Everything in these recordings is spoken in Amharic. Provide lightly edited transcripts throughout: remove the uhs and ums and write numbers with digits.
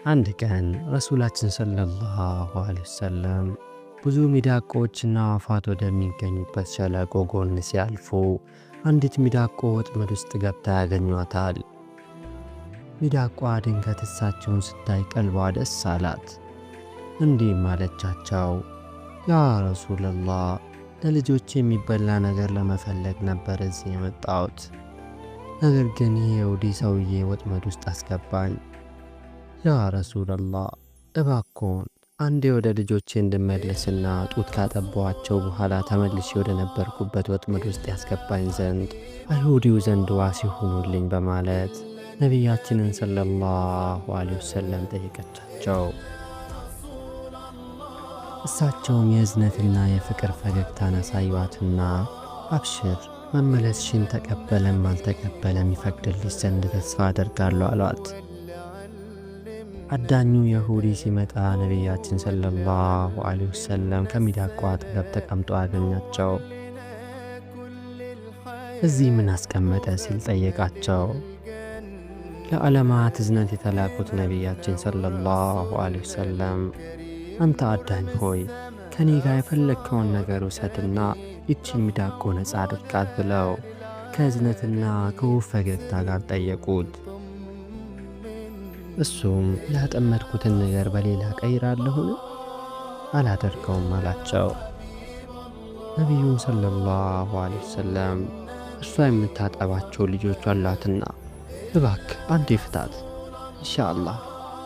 አንድ ቀን ረሱላችን ሰለላሁ ዐለይሂ ወሰለም ብዙ ሚዳቆዎችና አዕዋፋት ወደሚገኙበት ሸለቆ ጎን ሲያልፉ አንዲት ሚዳቆ ወጥመድ ውስጥ ገብታ ያገኟታል። ሚዳቋ ድንገት እሳቸውን ስታይ ቀልቧ ደስ አላት። እንዲህም አለቻቸው፣ ያ ረሱለላህ፣ ለልጆች የሚበላ ነገር ለመፈለግ ነበር እዚህ የመጣሁት። ነገር ግን ይህ የይሁዲ ሰውዬ ወጥመድ ውስጥ አስገባኝ። ያ ረሱለላህ፣ እባክዎን አንዴ ወደ ልጆቼ እንድመለስና ጡት ካጠባኋቸው በኋላ ተመልሼ ወደ ነበርኩበት ወጥመድ ውስጥ ያስገባኝ ዘንድ አይሁዲው ዘንድ ዋስ ይሁኑልኝ በማለት ነቢያችንን ሰለላሁ ዐለይሂ ወሰለም ጠየቀቻቸው። እሳቸውም የእዝነትና የፍቅር ፈገግታን አሳዩአትና አብሽር፣ መመለስሽን ተቀበለም አልተቀበለም ይፈቅድልሽ ዘንድ ተስፋ አደርጋለሁ አሏት። አዳኙ የሁዲ ሲመጣ ነቢያችን ሰለላሁ ዐለይሂ ወሰለም ከሚዳቋ አጠገብ ተቀምጦ አገኛቸው። እዚህ ምን አስቀመጠ ሲል ጠየቃቸው። ለዓለማት እዝነት የተላኩት ነቢያችን ሰለላሁ ዐለይሂ ወሰለም አንተ አዳኝ ሆይ፣ ከኔ ጋር የፈለግከውን ነገር ውሰድና ይቺን ሚዳቆ ነፃ አድርጋት ብለው ከእዝነትና ከውብ ፈገግታ ጋር ጠየቁት። እሱም ያጠመድኩትን ነገር በሌላ ቀይራለሁን? አላደርገውም አላቸው። ነቢዩም ሰለላሁ ዐለይሂ ወሰለም እርሷ የምታጠባቸው ልጆች አሏትና እባክህ አንዴ ፍታት፣ ኢንሻአላህ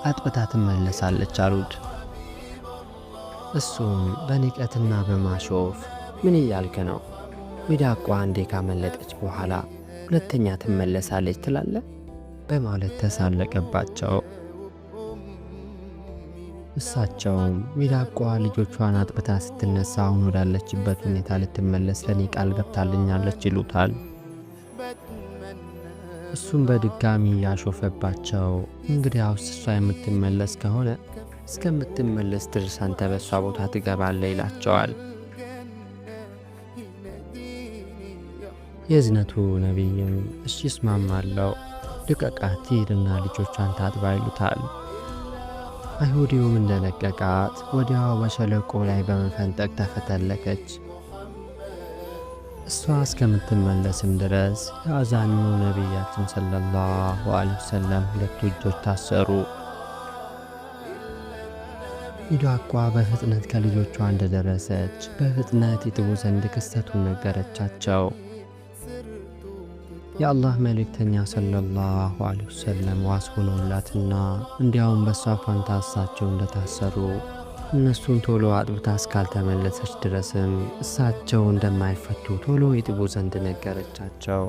አጥብታ ትመለሳለች አሉት። እሱም በንቀትና በማሾፍ ምን እያልክ ነው? ሚዳቋ አንዴ ካመለጠች በኋላ ሁለተኛ ትመለሳለች ትላለህ? በማለት ተሳለቀባቸው። እሳቸውም ሚዳቋ ልጆቿን አጥብታ ስትነሳ አሁን ወዳለችበት ሁኔታ ልትመለስ ለኔ ቃል ገብታልኛለች ይሉታል። እሱም በድጋሚ ያሾፈባቸው፣ እንግዲያውስ እሷ የምትመለስ ከሆነ እስከምትመለስ ድረስ አንተ በእሷ ቦታ ትገባለህ ይላቸዋል። የእዝነቱ ነቢይም እሺ እስማማለሁ፣ ልቀቃት፣ ትሂድና ልጆቿን ታጥባ ይሉታል። አይሁዲውም እንደለቀቃት ወዲያው በሸለቆ ላይ በመፈንጠቅ ተፈተለከች። እሷ እስከምትመለስም ድረስ የአዛኙ ነቢያችን ሰለላሁ ዐለይሂ ወሰለም ሁለቱ እጆች ታሰሩ። ሚዳቋ በፍጥነት ከልጆቿ እንደደረሰች በፍጥነት ይጥቡ ዘንድ ክስተቱን ነገረቻቸው። የአላህ መልእክተኛ ሰለላሁ ዐለይሂ ወሰለም ዋስ ሆኖላትና እንዲያውም በሷ ፋንታ እሳቸው እንደታሰሩ እነሱን ቶሎ አጥብታ እስካልተመለሰች ድረስም እሳቸው እንደማይፈቱ ቶሎ ይጥቡ ዘንድ ነገረቻቸው።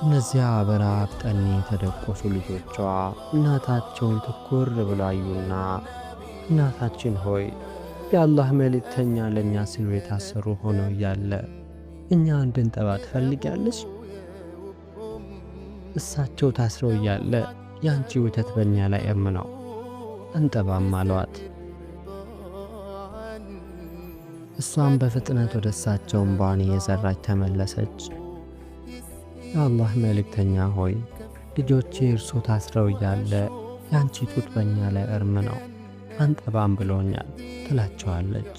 እነዚያ በረሃብ ጠኔ የተደቆሱ ልጆቿ እናታቸውን ትኩር ብለው አዩና እናታችን ሆይ፣ የአላህ መልእክተኛ ለእኛ ሲሉ የታሰሩ ሆነው እያለ እኛ እንድንጠባ ትፈልጊያለሽ? እሳቸው ታስረው እያለ ያንቺ ወተት በእኛ ላይ እርም ነው፣ አንጠባም አሏት። እሷም በፍጥነት ወደ እሳቸው እምባዋን እየዘራች ተመለሰች። የአላህ መልእክተኛ ሆይ፣ ልጆቼ እርሶ ታስረው እያለ ያንቺ ጡት በእኛ ላይ እርም ነው፣ አንጠባም ብሎኛል ትላቸዋለች።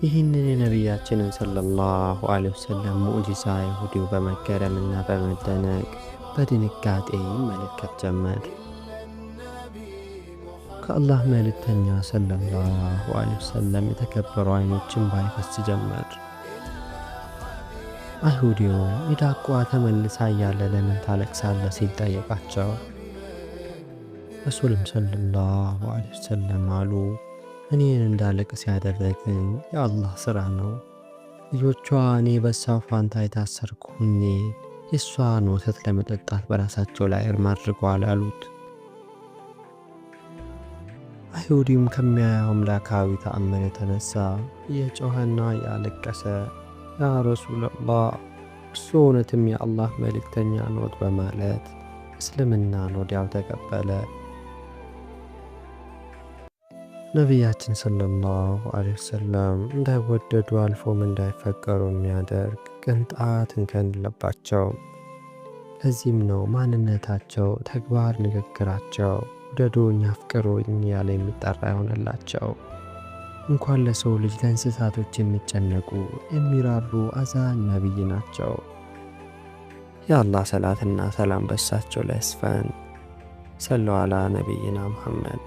ይህንን የነቢያችንን ሰለላሁ ዐለይሂ ወሰለም ሙዕጂዛ ይሁዲው በመገረምና በመደነቅ በድንጋጤ ይመለከት ጀመር። ከአላህ መልእክተኛ ሰለላሁ ዐለይሂ ወሰለም የተከበሩ አይኖች እንባ ይፈስ ጀመር። አይሁዲው ሚዳቋ ተመልሳ እያለ ለምን ታለቅሳለህ ሲል ጠየቃቸው። ረሱልም ሰለላሁ ዐለይሂ ወሰለም አሉ፣ እኔን እንዳለቅስ ያደረገኝ የአላህ ስራ ነው። ልጆቿ እኔ በሷ ፋንታ የታሰርኩ ሆኜ የእሷን ወተት ለመጠጣት በራሳቸው ላይ እርም አድርገዋል አሉት። አይሁዲም ከሚያየው አምላካዊ ተአምር የተነሳ እየጮኸና እያለቀሰ ያ ረሱለላህ፣ እርሱ እውነትም የአላህ መልእክተኛ ኖት በማለት እስልምናን ወዲያው ተቀበለ። ነቢያችን ሰለላሁ ዐለይሂ ወሰለም እንዳይወደዱ አልፎም እንዳይፈቀሩ የሚያደርግ ቅንጣት እንከን የለባቸውም። ለዚህም ነው ማንነታቸው፣ ተግባር፣ ንግግራቸው ውደዱኝ አፍቅሩኝ ያለ የሚጠራ የሆነላቸው። እንኳን ለሰው ልጅ ለእንስሳቶች የሚጨነቁ የሚራሩ አዛኝ ነቢይ ናቸው። የአላህ ሰላትና ሰላም በሳቸው ላይ ይስፈን። ሰለዋላ ነቢይና ሙሐመድ።